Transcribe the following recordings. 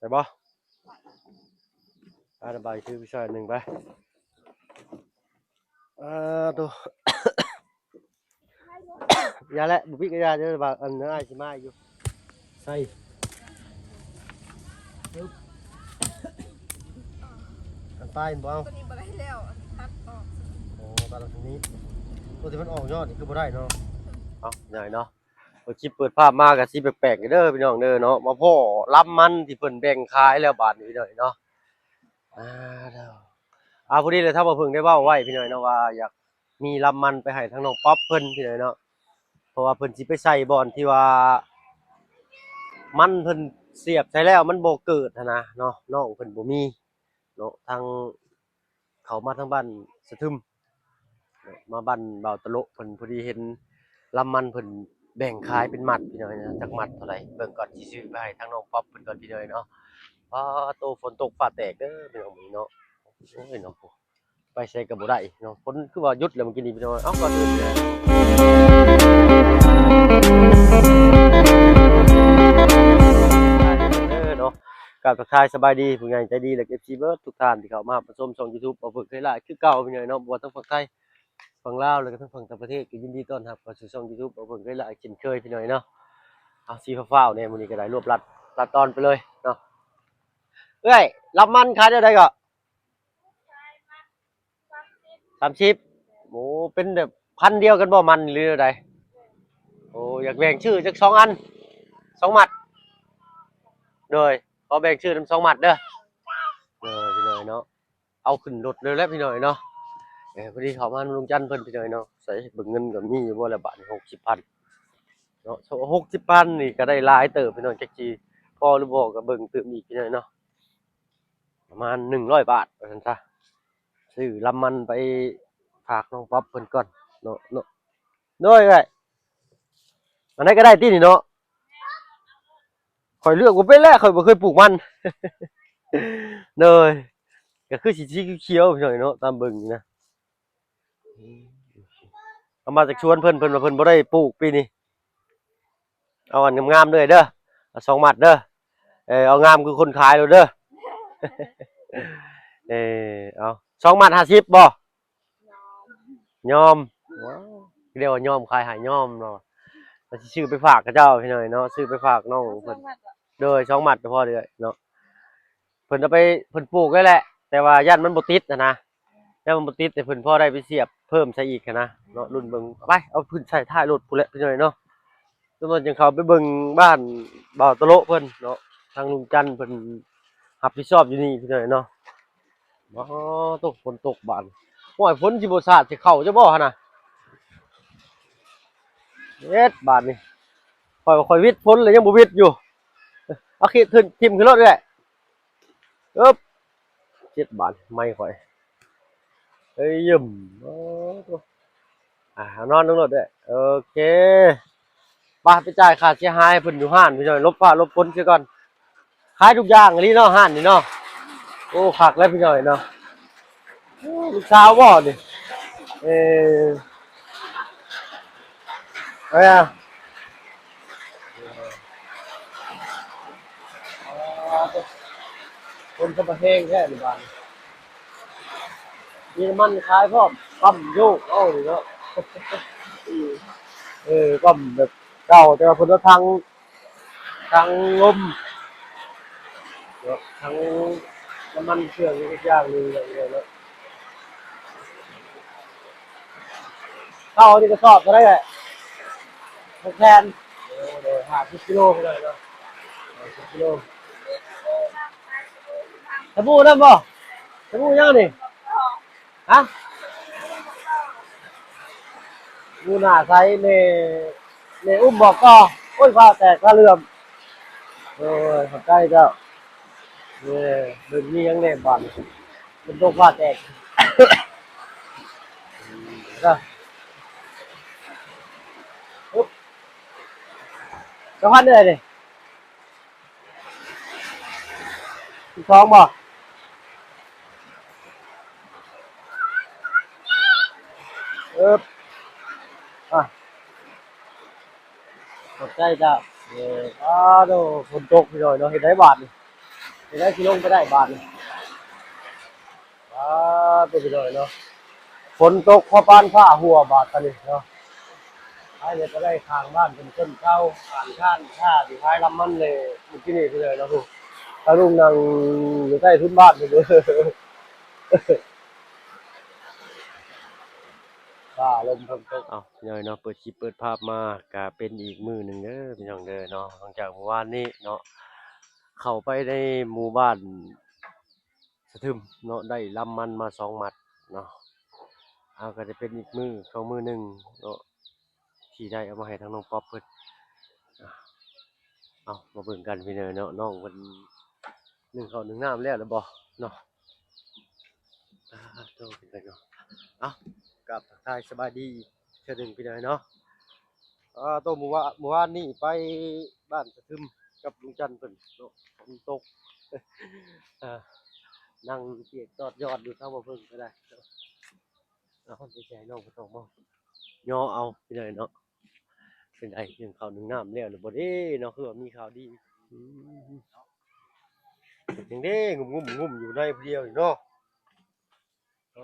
ໄດ້ບໍ່? ອາ ລະບາຍ ຖືໄປຊ່ອຍໜຶ່ງໄປ. ອາ ໂຕ ຢ່າແຫຼະ ບໍ່ປິດກໍຢ່າ ເດີວ່າອັນນັ້ນອ້າຍຊິມາຢູ່. ໃສ່ ປຶບ ອັນປາຍບໍ່ເອົາ ຕົວນີ້ບໍ່ໄດ້ແລ້ວ ຕັດອອກ. ໂອ້ ຕັດອອກຕົງນີ້ ຕົວທີ່ມັນອອກຍອດນີ້ຄືບໍ່ໄດ້ເນາະ. ເອົາ ຍາກເນາະ ເປີດຄລິບເປີດພາບມາກໍຊິແປກໆເດີພີ່ນ້ອງເດີເນາະ ມາພໍ້ລຳມັນທີ່ເພິ່ນແບ່ງຂາຍແລ້ວບາດນີ້ພີ່ນ້ອງເນາະ. ອາ ເດີ ອາ ພໍດີເລີຍ ທາງບ່າວເພິ່ງໄດ້ເວົ້າໄວ້ພີ່ນ້ອງເນາະ ວ່າຢາກມີລຳມັນໄປໃຫ້ທາງນ້ອງປັອບເພິ່ນພີ່ນ້ອງເນາະ ເພາະວ່າເພິ່ນຊິໄປໃສ່ບ່ອນທີ່ວ່າມັນເພິ່ນສຽບໃສ່ແລ້ວມັນບໍ່ເກີດຫັ້ນນະເນາະ ນ້ອງເພິ່ນບໍ່ມີເນາະ ທາງ ເຂົ້າມາທາງບ້ານສະທຶມ ມາບ້ານບ່າວຕະໂລະເພິ່ນ ພໍດີເຫັນລຳມັນເພິ່ນແບ່ງຂາຍເປັນມັດພີ່ນ້ອງເນາະ ຈັກມັດເທົ່າໃດ ເບິ່ງກ່ອນ ຊິຊື້ໄປໃຫ້ທາງນ້ອງປັອບເພິ່ນກ່ອນພີ່ນ້ອງເນາະ. ປາໂຕ ຝົນຕົກຟ້າແຕກເດີພີ່ນ້ອງມື້ນີ້ເນາະ ໂອ້ຍເນາະ ໄປໃສກໍບໍ່ໄດ້ເນາະ ຝົນຄືວ່າຢຸດແລ້ວມື້ກີ້ນີ້ພີ່ນ້ອງ. ເອົາ ກ່ອນອື່ນເດີ ເນາະ ກາບທັກທາຍສະບາຍດີຜູ້ໃຫຍ່ໃຈດີ ແລະ ເອັຟຊີ ເບິດທຸກທ່ານທີ່ເຂົ້າມາຮັບມາຊົມຊ່ອງຢູທູບ ບ່າວເພິ່ງເຄີຍຫຼ້າຄືເກົ່າພີ່ນ້ອງເນາະ ບໍ່ວ່າທາງຝັ່ງໄທ ຝັ່ງລາວ ແລະ ກະທັງຝັ່ງຕ່າງປະເທດ ກໍຍິນດີຕ້ອນຮັບເຂົ້າສູ່ຊ່ອງຢູທູບ ບ່າວເພິ່ງເຄີຍຫຼ້າເຊັ່ນເຄີຍພີ່ນ້ອງເນາະ. ເອົາ ຊິຟ້າວໆແດ່ ມື້ນີ້ກໍໄດ້ລວບລັດ ລັດຕອນໄປເລີຍເນາະ. ເອື້ອຍ ລຳມັນຂາຍແນວໃດເກາະ? ສາມສິບ ໂອ້ ເປັນແບບພັນດຽວກັນບໍ່ ມັນ ຫຼືແນວໃດ? ໂອ້ ຢາກແບ່ງຊື້ຈັກສອງອັນ ສອງມັດ ໂດຍ ຂໍແບ່ງຊື້ນຳສອງມັດເດີ. ເອີ ພີ່ນ້ອງເນາະ ເອົາຂຶ້ນລົດເລີຍແຫຼະພີ່ນ້ອງເນາະ. ເອີ ພໍດີເຂົ້າມານຳລຸງຈັນເພິ່ນພີ່ນ້ອງເນາະ. ໃສ ເບິ່ງເງິນກໍມີຢູ່ບໍ່ລະບາດນີ້ ຫົກສິບພັນເນາະ ຫົກສິບພັນນີ້ກໍໄດ້ຫຼາຍເຕີບພີ່ນ້ອງ ຈັກຊິພໍຫຼືບໍ່ກໍເບິ່ງຕື່ມອີກພີ່ນ້ອງເນາະ. ປະມານໜຶ່ງຮ້ອຍບາດວ່າຊັ້ນຊະ ຊື້ລຳມັນໄປຝາກນ້ອງປັອບເພິ່ນກ່ອນເນາະ ເນາະ. ໂດຍ ເອື້ອຍ ອັນໃດກໍໄດ້ຕິນີ້ເນາະ ຂ້ອຍເລືອກບໍ່ເປັນແຫຼະ ຂ້ອຍບໍ່ເຄີຍປູກມັນ. ໂດຍ ກໍຄືຊິສີຂຽວໆ ພີ່ນ້ອງເນາະ ຕາມເບິ່ງນີ້ນະ. ເອົາມາຈາກສວນເພິ່ນ ເພິ່ນວ່າເພິ່ນບໍ່ໄດ້ປູກປີນີ້. ເອົາອັນງາມໆເດີ ເດີ ເອົາສອງມັດເດີ. ເອີ ເອົາງາມຄືຄົນຂາຍໂລດເດີ. ເອີ ເອົາສອງມັດຫ້າສິບບໍ່? ຍອມ ຍອມ ວ້າວ ເອີ້ນວ່າຍອມ ຂາຍໃຫ້ຍອມເນາະ. ວ່າຊິຊື້ໄປຝາກເຂົາເຈົ້າພີ່ນ້ອງເນາະ ຊື້ໄປຝາກນ້ອງເພິ່ນ. ເອົາສອງມັດບໍ່? ໂດຍ ສອງມັດກໍພໍເອື້ອຍເນາະ. ເພິ່ນເອົາໄປ ເພິ່ນປູກໄວ້ແຫຼະ ແຕ່ວ່າຢ້ານມັນບໍ່ຕິດຫັ້ນນະ ຢ້ານມັນບໍ່ຕິດ ແຕ່ເພິ່ນພໍໄດ້ໄປສຽບເພີ່ມໃສ່ອີກຫັ້ນນະເນາະ. ລຸ້ນເບິ່ງ ໄປເອົາຂຶ້ນໃສ່ທ້າຍລົດພຸ້ນແຫຼະພີ່ນ້ອງເນາະ. ຈັ່ງນັ້ນຈັ່ງເຂົ້າໄປເບິ່ງບ້ານບ່າວຕະໂລະເພິ່ນເນາະ ທາງລຸງຈັນເພິ່ນຮັບຜິດຊອບຢູ່ນີ້ພີ່ນ້ອງເນາະ. ໂອ້ ຕົກ ຝົນຕົກບາດ ໂອ້ຍ ຝົນຊິບໍ່ສາດໃສ່ເຂົ້າເຈົ້າບໍ່ຫັ້ນນະ? ເຮັດບາດນີ້ ຂ້ອຍວ່າຂ້ອຍຫວິດຝົນແລ້ວຍັງບໍ່ຫວິດຢູ່. ເອົາຂີ້ ຖິ້ມ ຖິ້ມຂຶ້ນລົດເອື້ອຍ. ອຶບ ເຈັດບາດ ໄມ້ຂ້ອຍ ເອີຍ ຢ້ຳ ໂອ້ ອ່າ ນອນລົງໂລດເດີ້. ໂອເຄ ໄປ ໄປຈ່າຍຄ່າເສຍຫາຍໃຫ້ເພິ່ນຢູ່ຮ້ານ ພີ່ນ້ອງ ຫຼົບຟ້າຫຼົບຝົນເສຍກ່ອນ. ຂາຍທຸກຢ່າງອີ່ຫຼີເນາະ ຮ້ານນີ້ເນາະ. ໂອ້ ຄັກແລ້ວ ພີ່ນ້ອງເນາະ. ລູກສາວບໍ່ນີ້? ເອີ ເອີ ຄົນກໍມາແຮງແທ້ນີ້ບາດນີ້. ມີນ້ຳມັນຂາຍພ້ອມ ປ້ຳໂຍກເອົານີ້ເນາະ. ເອີ ປ້ຳແບບເກົ່າ ແຕ່ວ່າເພິ່ນເອົາຖັງ ຖັງລົມເນາະ ຖັງນ້ຳມັນເຄື່ອງອີກຢ່າງໜຶ່ງເນາະ. ເຂົ້ານີ້ກະສອບເທົ່າໃດແຫຼະ? ຫົກແຜ່ນ. ໂອ້ ໂດຍ ຫ້າສິບກິໂລເທົ່າໃດເນາະ? ຫ້າສິບກິໂລ. ສະບູນຳບໍ່? ສະບູຫຍັງນີ້? ຮະ? ຢູ່ໜ້າໃສແມ່ ແມ່ອຸ້ມບອກກໍ. ໂອ້ຍ ຟ້າແຕກຟ້າເຫຼື່ອມ. ໂອ້ຍ ຂອບໃຈເຈົ້າ. ເອີ ເບິ່ງມີຫຍັງແດ່ບາດນີ້ ເປັນຕົວຟ້າແຕກ. ເອີ ອຶບ ສອງພັນເດີນີ້. ສິບສອງບໍ່? ເອີບ ອ່ະ ຂອບໃຈເຈົ້າ. ເອີ ອ້າໂດ ຝົນຕົກພີ່ນ້ອງເນາະ ເຮັດໄດບາດນີ້. ໄດ້ ຊິລົງໄປໄດ້ບາດນີ້. ອ່າ ຕົວພີ່ນ້ອງເນາະ ຝົນຕົກພໍປານຟ້າຮົ່ວບາດຕອນນີ້ເນາະ. ໄປເລີຍ ໄປໄດ້ຂ້າງບ້ານເປັນຊົນເຜົ່າ ຂ້າງທາງ ຖ້າຊິຂາຍລຳມັນເລີຍ ມື້ກີ້ນີ້ພີ່ນ້ອງເນາະ. ຖ້າລຸງນັ່ງຢູ່ໃຕ້ທຸນບ້ານພຸ້ນເດີ. ຟ້າລົມຝົນຕົກ. ເອົ້າ ພີ່ນ້ອງເນາະ ເປີດຄລິບເປີດພາບມາກະເປັນອີກມື້ໜຶ່ງເດີພີ່ນ້ອງເດີເນາະ. ຫຼັງຈາກມື້ວານນີ້ເນາະ ເຂົ້າໄປໃນໝູ່ບ້ານສະທຶມເນາະ ໄດ້ລຳມັນມາສອງມັດເນາະ. ເອົາ ກະຈະເປັນອີກມື້ ສອງມື້ໜຶ່ງເນາະ ທີ່ໄດ້ເອົາມາໃຫ້ທາງນ້ອງປັອບເພິ່ນ. ເອົາ ມາເບິ່ງກັນພີ່ນ້ອງເນາະ ນ້ອງເພິ່ນໜຶ້ງເຂົ້າໜຶ້ງນ້ຳແລ້ວຫຼືບໍ່ເນາະ. ອ່າ ໂຕເປັນໄປເນາະ. ເອົ້າ ກາບທັກທາຍສະບາຍດີອີກເທື່ອໜຶ່ງພີ່ນ້ອງເນາະ. ອ່າ ໂຕ ມື້ວາ ມື້ວານນີ້ໄປບ້ານສະທຶມກັບລຸງຈັນເພິ່ນເນາະ ຝົນຕົກ. ອ່າ ນັ່ງປຽກຕອດຢອດຢູ່ ເຂົາບໍ່ເບິ່ງກໍໄດ້. ເອົາ ໄປໃສ່ນ້ອງບໍ່ຕ້ອງເວົ້າ ຍໍເອົາພີ່ນ້ອງເນາະ. ເປັນໃດ ໜຶ້ງເຂົ້າໜຶ້ງນ້ຳແລ້ວຫຼືບໍ່ເດ້ເນາະ ຄືວ່າມີຂ່າວດີ. ອືມ ຍັງເດ້ ງຸ້ມໆ ງຸ້ມຢູ່ໃນຜູ້ດຽວນີ້ເນາະ. ໂອ້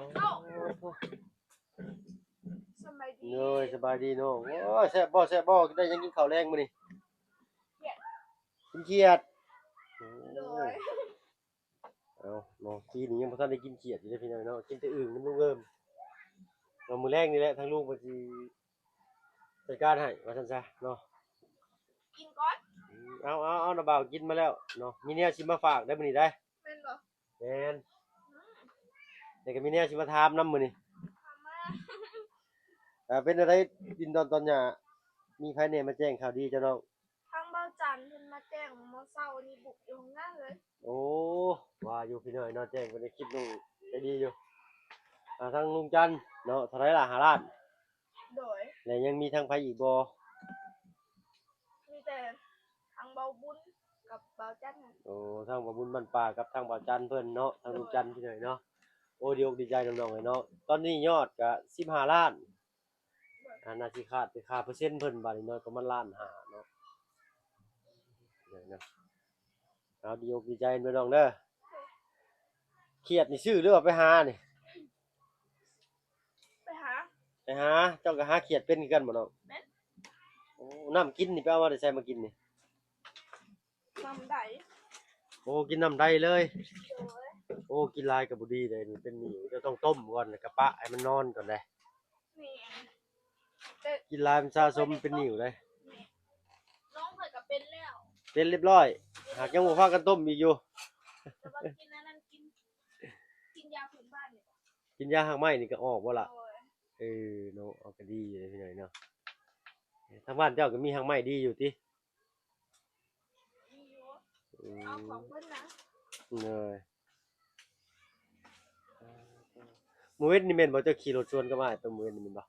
ສະບາຍດີ ໂດຍ ສະບາຍດີນ້ອງ. ໂອ້ຍ ແຊບບໍ່ ແຊບບໍ່ ໄດ້ຫຍັງກິນເຂົ້າແລງມື້ນີ້? ກິນຂຽດ ໂອ້ ໂດຍ. ເອົາເນາະ ປີນີ້ຍັງບໍ່ທັນໄດ້ກິນຂຽດຢູ່ເດ້ພີ່ນ້ອງເນາະ ກິນແຕ່ອຶ່ງນຳລຸງເອີມ. ເອົາ ມື້ແລງນີ້ແຫຼະ ທາງລຸງເພິ່ນຊິຈັດການໃຫ້ວ່າຊັ້ນຊະເນາະ. ກິນກ່ອນ ອືມ ເອົາ ເອົາ ເອົາ ນ້າບ່າວກິນມາແລ້ວເນາະ ມີແນວຊິມາຝາກໄດ໋ມື້ນີ້ໄດ໋. ແມ່ນບໍ່? ແມ່ນ ອືມ ແຕ່ກໍມີແນວຊິມາຖາມນຳມື້ນີ້. ຖາມມາ ເປັນແນວໃດ ດິນດອນຕອນຫຍ້າ ມີໃຜແດ່ມາແຈ້ງຂ່າວດີເຈົ້ານ້ອງ? ທາງບ່າວຈັນເພິ່ນມາແຈ້ງມື້ເຊົ້ານີ້ ບຸກຢູ່ໂຮງງານເລີຍ. ໂອ້ ວ່າຢູ່ພີ່ນ້ອງເນາະ ແຈ້ງໄປໃນຄລິບນ້ອງໃຈດີຢູ່. ອ່າ ທາງລຸງຈັນເນາະ ເທົ່າໃດລະ ຫ້າລ້ານ? ໂດຍ. ແລະຍັງມີທາງໃຜອີກບໍ່? ມີແຕ່ທາງບ່າວບຸນກັບບ່າວຈັນ. ໂອ້ ທາງບ່າວບຸນບ້ານປ່າກັບທາງບ່າວຈັນເພິ່ນເນາະ ທາງລຸງຈັນ ໂດຍ ພີ່ນ້ອງເນາະ. ໂອ້ ດີອົກດີໃຈນ້ອງໆເອີຍເນາະ ຕອນນີ້ຍອດກະສິບຫ້າລ້ານ. ໂດຍ. ອ່າ ໜ້າຊິຂາດໄປຄ່າເປີເຊັນເພິ່ນບາດນີ້ເນາະ ປະມານລ້ານຫ້າເນາະ. ເອີ ເອົາ ດີອົກດີໃຈເດີນ້ອງເດີ. ຂຽດນີ້ຊື້ຫຼືວ່າໄປຫານີ້? ໄປຫາ ໄປຫາ. ເຈົ້າກໍຫາຂຽດເປັນຄືກັນບໍ່ນ້ອງ? ແມ່ນ. ໂອ້ ນ້ຳກິນນີ້ໄປເອົາມາແຕ່ໃສມາກິນນີ້? ນ້ຳໃດ. ໂອ້ ກິນນ້ຳໃດເລີຍ. ໂດຍ. ໂອ້ ກິນຫຼາຍກໍບໍ່ດີເດ້ ນີ້ເປັນໜິວ. ເຈົ້າຕ້ອງຕົ້ມກ່ອນ ແລ້ວກໍປະໃຫ້ມັນນອນກ່ອນເດ້. ແມ່ນ. ແຕ່ກິນຫຼາຍມັນສະສົມເປັນໜິວເດ້. ແມ່ນ. ນ້ອງຂ້ອຍກໍເປັນແລ້ວ ເປັນຮຽບຮ້ອຍ ຫາກຍັງບໍ່ພາກັນຕົ້ມອີກຢູ່. ແຕ່ວ່າກິນອັນນັ້ນ ກິນ ກິນຢາພື້ນບ້ານນີ້ ກິນຢາຮາກໄມ້ນີ້ກໍອອກບໍ່ລະ? ໂດຍ. ເອີເນາະ ເອົາ ກໍດີຢູ່ເດ້ພີ່ນ້ອງເນາະ. ທາງບ້ານເຈົ້າກໍມີຮາກໄມ້ດີຢູ່ຕິ? ມີຢູ່. ອືມ ເອົາຂອງເພິ່ນນະ. ໂດຍ. ມື້ເວັນນີ້ແມ່ນບໍ່ ເຈົ້າຂີ່ລົດສວນກັບອ້າຍໄປມື້ເວັນນີ້ແມ່ນບໍ່?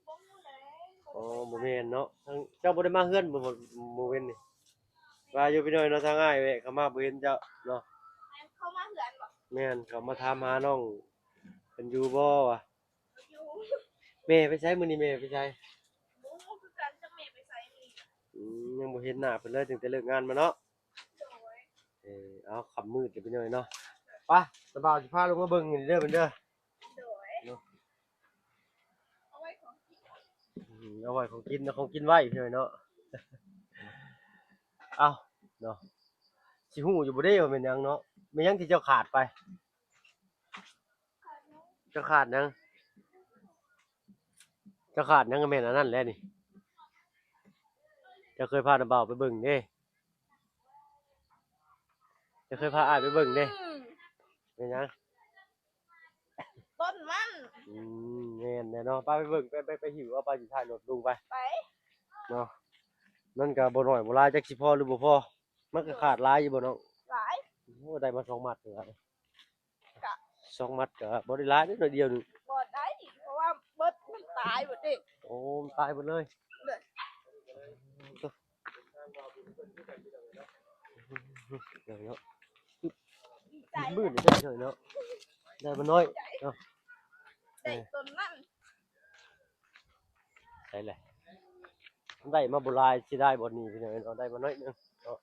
ບໍ່ຮູ້ແຫຼະ. ອໍ ບໍ່ແມ່ນເນາະ. ທາງເຈົ້າບໍ່ໄດ້ມາເຮືອນບໍ່ມື້ເວັນນີ້? ວ່າຢູ່ພີ່ນ້ອງເນາະ ທາງອ້າຍແວະເຂົ້າມາບໍ່ເຫັນເຈົ້າເນາະ. ແມ່ນ ເຂົ້າມາເຮືອນບໍ່? ແມ່ນ ເຂົ້າມາຖາມຫານ້ອງເພິ່ນຢູ່ບໍ່ວ່າ. ຢູ່. ແມ່ໄປໃສມື້ນີ້ ແມ່ໄປໃສ? ບໍ່ຮູ້ຄືກັນ ຈັກແມ່ໄປໃສມື້ນີ້. ອືມ ຍັງບໍ່ເຫັນໜ້າເພິ່ນເລີຍ ຕັ້ງແຕ່ເລີກງານມາເນາະ. ໂດຍ. ເອີ ເອົາ ຄ່ຳມືດແລ້ວພີ່ນ້ອງເນາະ. ໄປ ນ້າບ່າວຊິພາລົງມາເບິ່ງນີ້ເດີເພິ່ນເດີ. ໂດຍ. ເນາະ ເອົາໄວ້ຂອງກິນ ອືມ ເອົາໄວ້ຂອງກິນ ເອົາຂອງກິນໄວ້ພີ່ນ້ອງເນາະ. ເອົ້າ ເນາະ ຊິຮູ້ຢູ່ບໍ່ເດ້ວ່າແມ່ນຫຍັງເນາະ? ແມ່ນຫຍັງທີ່ເຈົ້າຂາດໄປ? ເຈົ້າຂາດຫຍັງ? ເຈົ້າຂາດຫຍັງ? ກໍແມ່ນອັນນັ້ນແຫຼະນີ້. ເຈົ້າເຄີຍພານ້າບ່າວໄປເບິ່ງເດ້. ເຈົ້າເຄີຍພາອ້າຍໄປເບິ່ງເດ້. ອືມ ແມ່ນຫຍັງ? ຕົ້ນມັນ. ອືມ ແມ່ນແຫຼະເນາະ. ໄປ ໄປເບິ່ງ ໄປ ໄປ ໄປຫິ້ວເອົາ ໄປ ຢູ່ທ້າຍລົດລຸງໄປ. ໄປ. ເນາະ ມັນກໍບໍ່ໜ້ອຍບໍ່ຫຼາຍ ຈັກຊິພໍຫຼືບໍ່ພໍ. ມັນກໍຂາດຫຼາຍຢູ່ບໍ່ນ້ອງ? ຫຼາຍ. ໂອ້ ໄດ້ມາສອງມັດເລີຍ. ກະ ສອງມັດກໍບໍ່ໄດ້ຫຼາຍເດ້ ໜ້ອຍດຽວໜຶ່ງ. ບໍ່ໄດ້ ເພາະວ່າເບິດ ມັນຕາຍເບິດເດ້. ໂອ້ ມັນຕາຍເບິດເລີຍ. ເລີຍ. ເນາະ ດີໃຈ ມື້ນີ້ໄດ້ເນາະ ໄດ້ມາໜ້ອຍເນາະ. ໄດ້ຕົ້ນນັ້ນ ໄດ້ແຫຼະ ໄດ້ມາບໍ່ຫຼາຍ ເສຍດາຍບ່ອນນີ້ພີ່ນ້ອງເນາະ. ໄດ້ມາໜ້ອຍໜຶ່ງເນາະ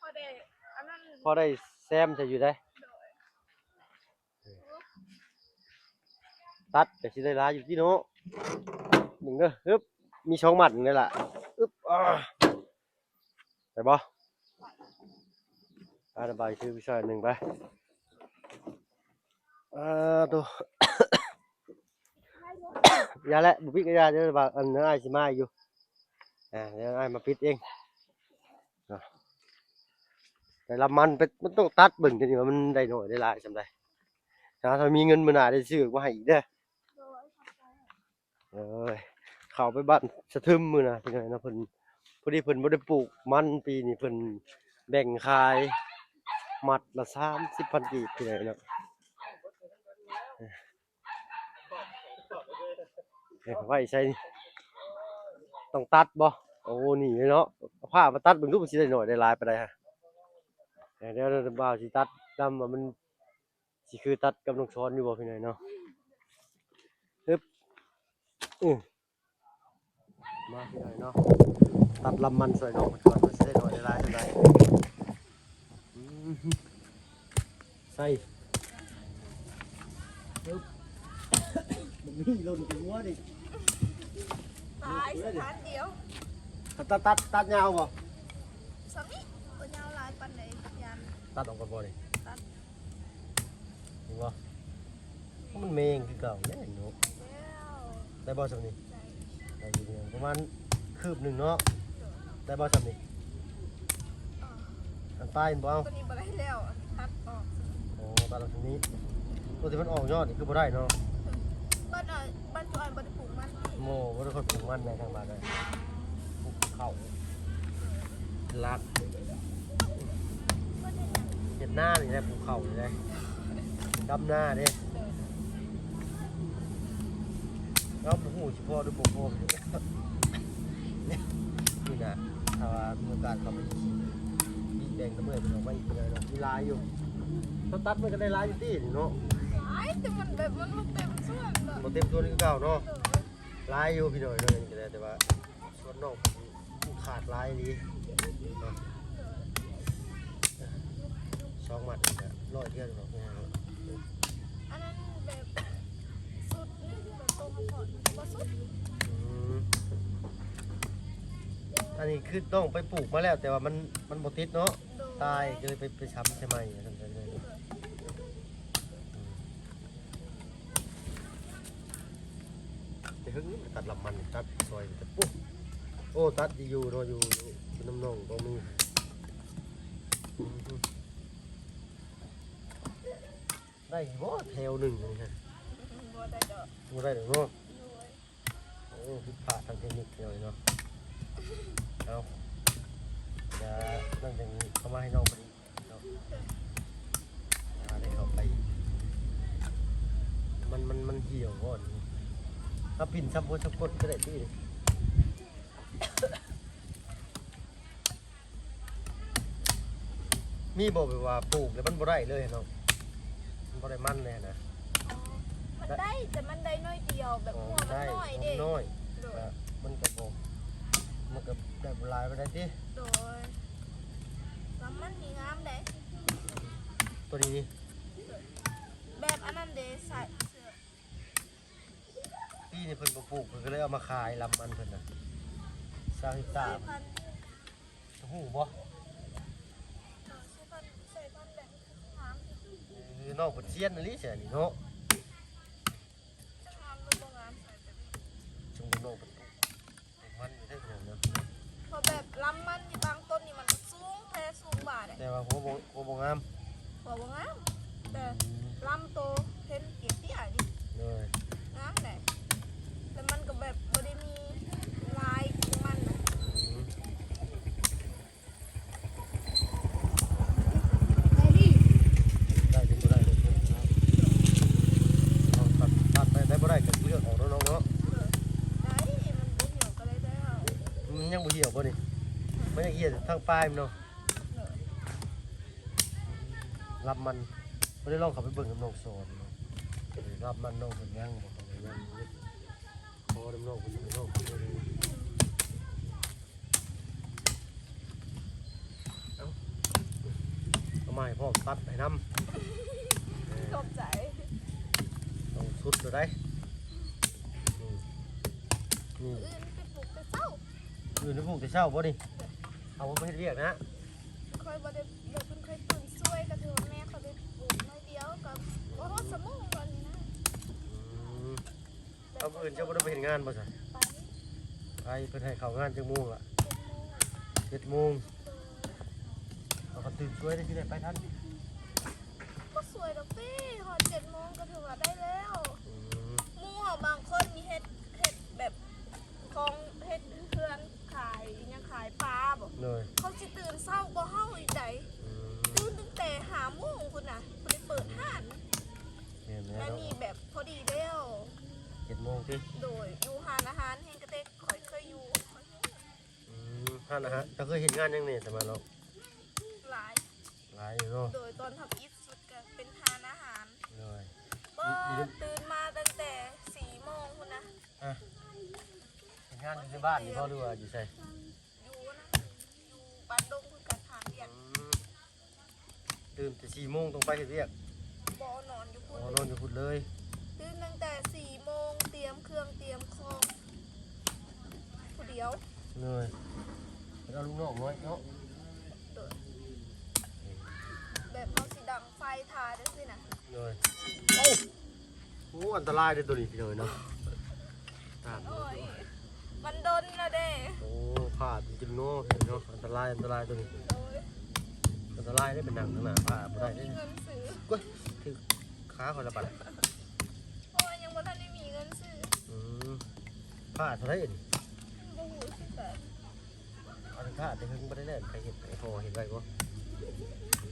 ພໍໄດ້ອັນນັ້ນ ພໍໄດ້ ແຕ້ມໃສ່ຢູ່ໃດ໋. ຕັດກໍຊິໄດ້ຫຼາຍຢູ່ຕິເນາະ. ເບິ່ງເດີ ຮຶບ ມີສອງມັດນີ້ລະ ອຶບ ອາ ໄດ້ບໍ່? ອາ ລະບາຍຄືວິຊາໜຶ່ງໄປ. ອາ ໂຕ ຢ່າແຫຼະ ບໍ່ປິດກໍຢ່າ ດຽວວ່າອັນອ້າຍຊິມາຢູ່. ອາ ດຽວອ້າຍມາປິດເອງ. ໄດ້ລຳມັນໄປ ມັນຕ້ອງຕັດເບິ່ງ ຈະວ່າມັນໄດ້ໜ້ອຍໄດ້ຫຼາຍສ່ຳໃດ. ຖ້າ ຖ້າມີເງິນມື້ໜ້າໄດ້ຊື້ມາໃຫ້ອີກເດີ. ໂດຍ ຂອບໃຈ. ເອີຍ ເຂົ້າໄປບ້ານສະທຶມມື້ໜ້າ ພີ່ນ້ອງເນາະ. ເພິ່ນ ພໍດີເພິ່ນບໍ່ໄດ້ປູກມັນປີນີ້ ເພິ່ນແບ່ງຂາຍມັດລະສາມສິບພັນກີບ ພີ່ນ້ອງເນາະ. ເອົາໄວ້ໃສນີ້ ຕ້ອງຕັດບໍ່? ໂອ້ ນີ້ເນາະ ເອົາຜ້າມາຕັດເບິ່ງດູ ມັນຊິໄດ້ໜ້ອຍໄດ້ຫຼາຍປານໃດຫະ. ເອີ ດຽວບ່າວຊິຕັດນຳວ່າມັນຊິຄືຕັດກັບນ້ອງຊອນຢູ່ບໍ່ ພີ່ນ້ອງເນາະ. ຮຶບ ອື ມາພີ່ນ້ອງເນາະ ຕັດລຳມັນຊ່ອຍນ້ອງເພິ່ນກ່ອນ ວ່າຊິໄດ້ໜ້ອຍໄດ້ຫຼາຍເທົ່າໃດ. ອື ໃສ່ ບໍ່ມີຫຼົ່ນຫົວນີ້ ຕາຍສະຖານດຽວ. ຕັດ ຕັດ ຕັດຍາວບໍ່? ສ່ຳນີ້ ບໍ່ຍາວຫຼາຍປານໃດ ຢ້ານ ຕັດອອກກ່ອນບໍ່ນີ້? ຕັດ ເຫັນບໍ່? ມັນແມງຄືເກົ່າແຫຼະເນາະ. ແລ້ວ ໄດ້ບໍ່ສ່ຳນີ້? ໄດ້ ໄດ້ຢູ່ ປະມານຄືບໜຶ່ງເນາະ. ໄດ້ບໍ່ສ່ຳນີ້? ອັນປາຍເຫັນບໍ່? ເອົາ ຕົວນີ້ບໍ່ໄດ້ແລ້ວ ຕັດອອກ. ໂອ້ ຕັດອອກສ່ຳນີ້ ຕົວທີ່ມັນອອກຍອດນີ້ຄືບໍ່ໄດ້ເນາະ. ບ້ານ ບ້ານຈຸອັນບໍ່ໄດ້ປູກມັນ. ໂມ ບໍ່ໄດ້ຄ່ອຍປູກມັນໃນທາງບ້ານເລີຍ ປູກເຂົ້າ ຫຼັກ ເຮັດນານີ້ແຫຼະ ປູກເຂົ້ານີ້ແຫຼະ ດຳນາເດ້. ເຮົາບໍ່ຮູ້ຊິພໍຫຼືບໍ່ພໍ ນີ້ ນີ້ນະ ຖ້າວ່າມີໂອກາດເຂົ້າໄປອີກ ມີແບ່ງນຳເອື້ອຍເພິ່ນອອກມາອີກເທື່ອເນາະ ມີຫຼາຍຢູ່. ເຮົາຕັດມັນກໍໄດ້ຫຼາຍຢູ່ຕິນີ້ເນາະ. ຫຼາຍ ແຕ່ມັນແບບມັນບໍ່ເຕັມສ່ວນເນາະ ບໍ່ເຕັມສ່ວນຄືເກົ່າເນາະ. ຫຼາຍຢູ່ພີ່ນ້ອງເນາະ ອັນນີ້ກໍໄດ້ ແຕ່ວ່າສ່ວນນ້ອງເພິ່ນ ຂາດຫຼາຍອີ່ຫຼີເນາະ. ສອງມັດນີ້ກໍຮ້ອຍເທື່ອດອກ. ອັນນັ້ນແບບສຸດນີ້ ແບບໂຕມາກ່ອນບໍ່ສຸດ. ອືມ ອັນນີ້ຄືນ້ອງໄປປູກມາແລ້ວ ແຕ່ວ່າມັນ ມັນບໍ່ຕິດເນາະ. ໂດຍ ຕາຍ ກໍເລີຍໄປ ໄປຊຳໃສ່ໃໝ່ ວ່າຊັ້ນເລີຍ. ໂດຍ ອືມ ແຕ່ເຖິງຕັດລຳມັນ ຕັດຊອຍ ຕັດ ໂອ້ ໂອ້ ຕັດຢູ່ເນາະ ຢູ່ ຢູ່ນຳໜອງບໍ່ມີ. ໄດ້ບໍ່ແຖວໜຶ່ງນີ້ຮະ? ບໍ່ໄດ້ດອກ ບໍ່ໄດ້ດອກເນາະ. ໂດຍ ໂອ້ ຜິດພາດທາງເທັກນິກເດີເນາະ. ເອົາ ດຽວນັ້ນຈັ່ງເຂົ້າມາໃຫ້ນ້ອງເພິ່ນ ເນາະ ອາ ໄດ້ເຂົ້າໄປ ມັນ ມັນ ມັນຫ່ຽວບໍ່ນີ້. ເອົາປິ່ນຊຳໂພຊຳກົດກໍໄດ້ຕິ. ມີບໍ່ແບບວ່າປູກແລ້ວມັນບໍ່ໄດ້ເລີຍເນາະ ມັນບໍ່ໄດ້ມັນເລີຍນະ? ອໍ ມັນໄດ້ ແຕ່ມັນໄດ້ໜ້ອຍດຽວ ແບບຫົວມັນນ້ອຍເດ້. ຫົວມັນນ້ອຍ ໂດຍ ມັນກໍບໍ່ ມັນກໍໄດ້ບໍ່ຫຼາຍປານໃດຕິ. ໂດຍ ລຳມັນນີ້ງາມເດ້ ຕົວນີ້ນີ້. ແບບອັນນັ້ນເດ້ ສາຍເສື້ອ ປີນີ້ເພິ່ນບໍ່ປູກ ເພິ່ນກໍເລີຍເອົາມາຂາຍ ລຳມັນເພິ່ນນະ ຊາວເຮັກຕາ. ຮູ້ບໍ່? ເອີ ສາຍພັນ ສາຍພັນແບບງາມ. ເອີ ນ້ອງເພິ່ນຊຽນອີ່ຫຼີແທ້ນີ້ເນາະ. ຈັກງາມຫຼືບໍ່ງາມ ສາຍແບບນີ້ ຊຸມນ້ອງເພິ່ນປູກ ມັນຢູ່ເທິງເນາະ ເພາະແບບລຳມັນຢູ່ບາງຕົ້ນນີ້ມັນກໍສູງແທ້ສູງຫວາໄດ໋ ແຕ່ວ່າຫົວບໍ່ ຫົວບໍ່ງາມ ຫົວບໍ່ງາມ ແຕ່ ອືມ ລຳໂຕເຫັນເກດເຕ້ຍນີ້ ໂດຍ ງາມແຫຼະ ແລ້ວມັນກໍແບບບໍ່ໄດ້ມີລາຍຂອງມັນນະ. ອືມ ໄດ້ຫຼືບໍ່ໄດ້ ເນາະ ເອົາ ຕັດ ຕັດໄດ້ ໄດ້ບໍ່ໄດ້ກໍເລືອກເອົາເນາະ ນ້ອງເນາະ. ໄດ້ ມັນບໍ່ຫ່ຽວກໍໄດ້ແລ້ວ. ມັນຍັງບໍ່ຫ່ຽວບໍ່ນີ້? ມັນຍັງຫ່ຽວທາງປາຍມັນເນາະ. ລຳມັນ ບໍ່ໄດ້ລອງເຂົ້າໄປເບິ່ງນຳນ້ອງສອນເນາະ. ລຳມັນນ້ອງເພິ່ນຍັງບໍ່ເຂົ້າໄປ ຍັງຢູ່ ຂໍນຳນ້ອງເພິ່ນ ນ້ອງເພິ່ນ ເອົາ ເອົາ ໄມ້ພ້ອມຕັດໃຫ້ນຳ. ຂອບໃຈ. ຕ້ອງສຸດແລ້ວໃດ໋. ອືມ ອືມ ມື້ອື່ນໄປປູກແຕ່ເຊົ້າ. ມື້ອື່ນໄປປູກແຕ່ເຊົ້າບໍ່ນີ້? ເອົາບໍ່ໄປເຮັດວຽກນະ? ຂ້ອຍບໍ່ໄດ້ ແບບເພິ່ນເຄີຍຕື່ນຊ່ວຍ ກໍຖືວ່າແມ່ຂ້ອຍໄປປູກໜ້ອຍດຽວ ກໍບໍ່ຮອດຊົ່ວໂມງດອກນີ້ນະ. ອືມ ເອົາ ມື້ອື່ນເຈົ້າບໍ່ໄດ້ໄປເຮັດງານບໍ່ຊະ? ໄປ ໄປ. ເພິ່ນໃຫ້ເຂົ້າງານຈັກໂມງລະ? ເຈັດໂມງ. ເຈັດໂມງ. ໂດຍ. ເອົາ ຄັນຕື່ນຊ່ວຍໄດ້ຊິໄດ້ໄປທັນ? ບໍ່ຊ່ວຍດອກຕິ ຮອດເຈັດໂມງກໍຖືວ່າໄດ້ແລ້ວ. ອືມ ໝູ່ເຮົາບາງຄົນນີ້ເຮັດ ເຮັດແບບຂອງ ເຮັດເຮືອນຂາຍຫຍັງ ຂາຍປາບໍ? ໂດຍ. ເຂົາຊິຕື່ນເຊົ້າກວ່າເຮົາອີກໃດ໋. ອືມ ຕື່ນຕັ້ງແຕ່ຫ້າໂມງພຸ້ນນະ ເພິ່ນໄດ້ເປີດຮ້ານ. ແມ່ນແລ້ວ. ອັນນີ້ແບບພໍດີແລ້ວ. ເຈັດໂມງຕິ? ໂດຍ. ຢູ່ຮ້ານອາຫານແຮ່ງກະເຕັກ ຂ້ອຍເຄີຍຢູ່ ຂ້ອຍຮູ້. ອືມ ຮ້ານອາຫານ ເຈົ້າເຄີຍເຮັດງານຫຍັງແດ່ສະມາເນາະ? ຫຼາຍ ຫຼາຍຢູ່ເນາະ. ໂດຍ. ຕອນທຳອິດສຸດກໍເປັນຮ້ານອາຫານ. ໂດຍ. ບໍ່ ຕື່ນມາຕັ້ງແຕ່ສີ່ໂມງພຸ້ນນະ. ອ່ະ ເຮັດງານຢູ່ໃນບ້ານນີ້ບໍ່ ຫຼືວ່າຢູ່ໃສ? ຢູ່ນະ ຢູ່ບ້ານດົງຄືກັນ ຖາມວຽກ. ອືມ ຕື່ນແຕ່ສີ່ໂມງຕ້ອງໄປເຮັດວຽກ? ບໍ່ ນອນຢູ່ພຸ້ນ. ອໍ ນອນຢູ່ພຸ້ນເລີຍ. ຕື່ນຕັ້ງແຕ່ສີ່ໂມງ ຕຽມເຄື່ອງຕຽມຂອງຜູ້ດຽວ. ເລີຍ ເອົາລູກນ້ອງນ້ອຍເນາະ. ໂດຍ. ແບບເຮົາຊິດັງໄຟຖ້າຈັ່ງຊີ້ນະ. ໂດຍ. ໂອ້ ໂອ້ ອັນຕະລາຍເດ້ໂຕນີ້ພີ່ນ້ອງເນາະ. ໂອ້ຍ ມັນດົນແລ້ວເດ້. ໂອ້ ພາດຈິງເນາະ ເນາະ ອັນຕະລາຍ ອັນຕະລາຍໂຕນີ້. ໂດຍ. ອັນຕະລາຍເດ້ ໄປນັ່ງຂ້າງໜ້າພາດບໍ່ໄດ້ເດ້. ບໍ່ມີເງິນຊື້. ໂອ້ຍ ຖືກຂາຂ້ອຍລະບາດ. ໂອ້ຍ ຍັງບໍ່ທັນໄດ້ມີເງິນຊື້. ອືມ ພາດເທົ່າໃດອັນນີ້? ບໍ່ຮູ້ຄືກັນ. ອັນນີ້ພາດແຕ່ເຫິງບໍ່ໄດ້ແລ້ວ ໃຜເຮັດ ໃຫ້ພໍ່ເຮັດໄວ້ບໍ່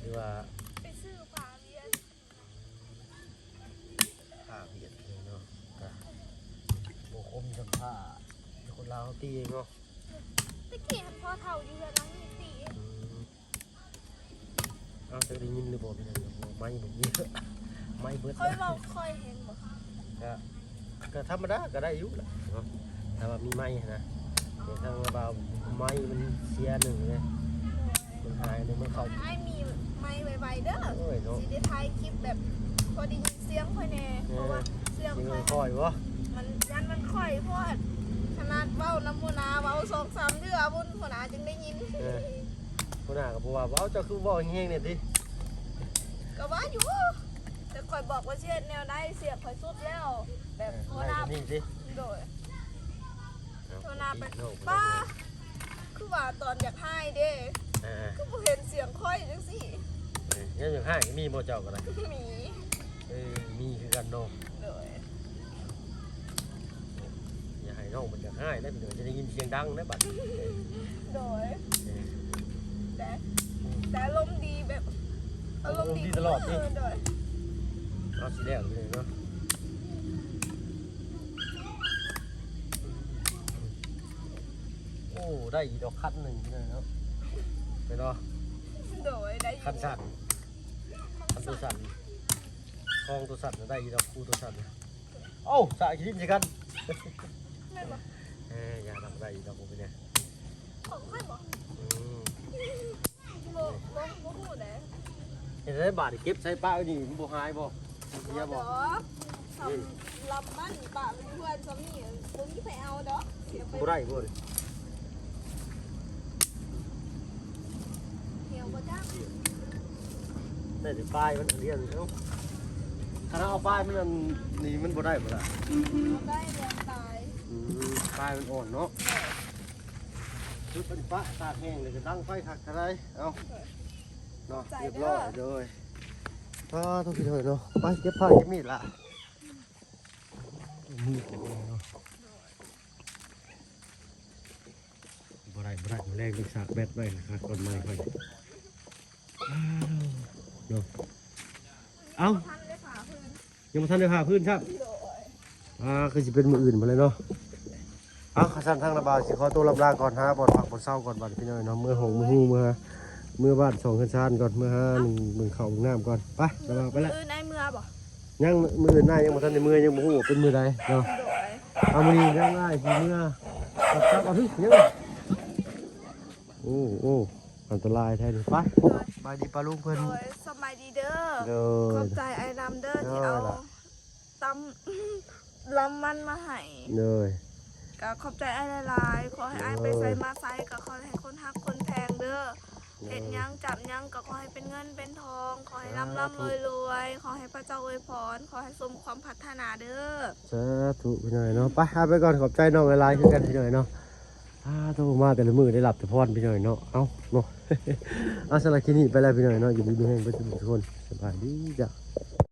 ຫຼືວ່າ ໄປຊື້ຜ້າວຽດ. ຜ້າວຽດເນາະ ກະບໍ່ຄົມສ່ຳຜ້າ ຄົນລາວເຮົາຕີເອງເນາະ. ແຕ່ກີ້ຫັ້ນພໍ່ເຖົ້າຢູ່ເຮືອນຫຼັງນີ້ຕີເອງ. ອືມ ເອົາ ຈັກໄດ້ຍິນຫຼືບໍ່ພີ່ນ້ອງ ໄມບໍ່ມີ ໄມເບິດ. ຂ້ອຍເວົ້າຄ່ອຍແຮງບໍ່? ກະ ກະທຳມະດາ ກະໄດ້ຢູ່ລະເນາະ ຖ້າວ່າມີໄມຫັ້ນນະ. ແຕ່ທາງລາວໄມມັນເສຍໜຶ່ງເດ້ ມັນຫາຍໜຶ່ງ ມັນເຂົ້າ. ອ້າຍມີໄມໄວໆເດີ ໂອ້ຍເນາະ ຊິໄດ້ຖ່າຍຄລິບແບບພໍໄດ້ຍິນສຽງຂ້ອຍແດ່. ເອີ ເພາະວ່າສຽງຂ້ອຍ ສຽງຂ້ອຍບໍ່? ມັນ ຢ້ານມັນຄ່ອຍໂພດ ຂະໜາດເວົ້ານຳຫົວໜ້າ ເວົ້າສອງສາມເທື່ອພຸ້ນ ຫົວໜ້າຈຶ່ງໄດ້ຍິນ. ເອີ ຫົວໜ້າກໍບໍ່ວ່າ ເອົ້າ ເຈົ້າຄືເວົ້າແຮງໆແດ່ຕິ? ກໍວ່າຢູ່ ແຕ່ຂ້ອຍບອກວ່າຊິເຮັດແນວໃດ ສຽງຂ້ອຍສຸດແລ້ວ ແບບ ເອີ ຫົວໜ້າ ໄດ້ແບບນີ້ຕິ? ໂດຍ. ເອົາ ຫົວໜ້າໄປ ເອົາ ປ້າ ຄືວ່າຕອນຢາກຮ້າຍເດ້ ເອີ ຄືບໍ່ເຫັນສຽງຂ້ອຍຈັ່ງຊີ້. ເອີ ຍາມຢາກຮ້າຍກໍມີບໍ່ ເຈົ້າກໍໄດ້? ມີ. ເອີ ມີຄືກັນເນາະ. ໂດຍ. ຢ່າໃຫ້ນ້ອງເພິ່ນຢາກຮ້າຍເດີ ເພິ່ນຈະໄດ້ຍິນສຽງດັງເດີບັດ. ໂດຍ. ເອີ ແຕ່ ແຕ່ອາລົມດີແບບ ອາລົມດີ ອາລົມດີຕະຫຼອດຕິ? ເອີ ໂດຍ. ເອົາ ຊິແລ້ວເລີຍເນາະ. ໂອ້ ໄດ້ອີກດອກຄັນໜຶ່ງເລີຍເນາະ ເຫັນບໍ່? ໂດຍ ໄດ້ຢູ່ ຄັນສັ້ນ ຄັນໂຕສັ້ນ ຂອງໂຕສັ້ນໄດ້ອີກດອກ ຄູ່ໂຕສັ້ນ. ເອົ້າ ສາກຂີ້ດິນໃສ່ກັນ ແມ່ນບໍ່? ເອີ ຢ່ານຳ ໄດ້ອີກດອກ ບໍ່ເປັນຫຍັງ. ຂອງຂ້ອຍບໍ່? ອືມ ບໍ່ ບໍ່ ບໍ່ຮູ້ເດ້. ເຮັດໄດ້ບາດນີ້ ເກັບໃສ່ປະໄວ້ນີ້ ມັນບໍ່ຫາຍບໍ່? ເສຍບໍ່? ບໍ່ດອກ ສຳລັບມັນ ປະໄວ້ເພື່ອນ ສ່ຳນີ້ບໍ່ມີໃຜເອົາດອກ ເສຍໄປ. ບໍ່ໄດ້ບໍ່ນີ້? ແຖວບໍ່ຈັກ ໄດ້ແຕ່ປາຍມັນອັນດຽວນີ້. ເອົ້າ ຄັນເອົາປາຍມັນອັນນີ້ ມັນບໍ່ໄດ້ບໍ່ລະ? ບໍ່ໄດ້ ແລ້ວປາຍ. ອືມ ປາຍມັນອ່ອນເນາະ. ຈຸດເປັນປະຕາກແຫ້ງ ແລ້ວກໍດັງໄຟຄັກກະໄດ້. ເອົາ ເນາະ ຮຽບຮ້ອຍ. ໂດຍ. ປາໂທ້ ພີ່ນ້ອງເນາະ ໄປເກັບຜ້າເກັບມີດລະ. ມືດເນາະ ບໍ່ໄດ້ ບໍ່ໄດ້ ມື້ແລງຕ້ອງສາກແບັດໄວ້ນະ ກ່ອນມາຄ່ອຍ. ເນາະ ເອົ້າ ຍັງບໍ່ທັນໄດ້ຜ່າພື້ນຊ້ຳ. ອ່າ ຄືຊິເປັນມື້ອື່ນພຸ້ນແຫຼະເນາະ. ເອົາ ຄັນຊັ້ນທາງລະບ່າວຊິຂໍໂຕລ່ຳລາກ່ອນ ຫາບ່ອນພັກບ່ອນເຊົາກ່ອນ ບາດນີ້ພີ່ນ້ອງເນາະ ເມືອຫ້ອງເມືອຮູ້ ເມືອ ເມືອບ້ານຊ່ອງເຮືອນຊານກ່ອນ ເມືອຫາໜຶ່ງເບິ່ງເຂົ້າເບິ່ງນ້ຳກ່ອນ. ໄປ ລະບ່າວ ໄປລະ. ມື້ອື່ນອ້າຍເມືອບໍ່? ຍັງ ມື້ອື່ນນາຍຍັງບໍ່ທັນໄດ້ເມືອ ຍັງບໍ່ຮູ້ວ່າເປັນມື້ໃດເນາະ. ໂດຍ. ເອົາ ມື້ນີ້ນາຍຊິເມືອ ກັບ ກັບ ເອົາ ພີ່ ຍັງ ໂອ້ ໂອ້ ອັນຕະລາຍແທ້ນີ້. ໄປ ສະບາຍດີປ້າລຸງເພິ່ນ. ໂດຍ ສະບາຍດີເດີ. ໂດຍ ຂອບໃຈອ້າຍນຳເດີ ໂດຍ ທີ່ເອົາ ລະ ຕຳ ລຳມັນມາໃຫ້. ໂດຍ ກໍຂອບໃຈອ້າຍຫຼາຍໆ. ຂໍໃຫ້ອ້າຍ ໂດຍ ໄປໃສມາໃສ ກໍຂໍໃຫ້ຄົນຮັກຄົນແພງເດີ. ໂດຍ ເຮັດຫຍັງຈັບຫຍັງ ກໍຂໍໃຫ້ເປັນເງິນເປັນທອງ ຂໍໃຫ້ ສາທຸ ລ່ຳໆລວຍໆ ຂໍໃຫ້ພະເຈົ້າອວຍພອນ ຂໍໃຫ້ສົມຄວາມປາດຖະໜາເດີ. ສາທຸພີ່ນ້ອງເນາະ. ໄປ ເອົາໄປກ່ອນ ຂອບໃຈນ້ອງຫຼາຍໆຄືກັນພີ່ນ້ອງເນາະ. ອາ ໂທມາແຕ່ລະມື້ໄດ້ຮັບແຕ່ພອນພີ່ນ້ອງເນາະ. ເອົາເນາະ ເອົາ ສຳລັບຄລິບນີ້ໄປແລ້ວພີ່ນ້ອງເນາະ. ຢູ່ດີມີແຮງເບິດທຸກຄົນ ສະບາຍດີຈ້າ.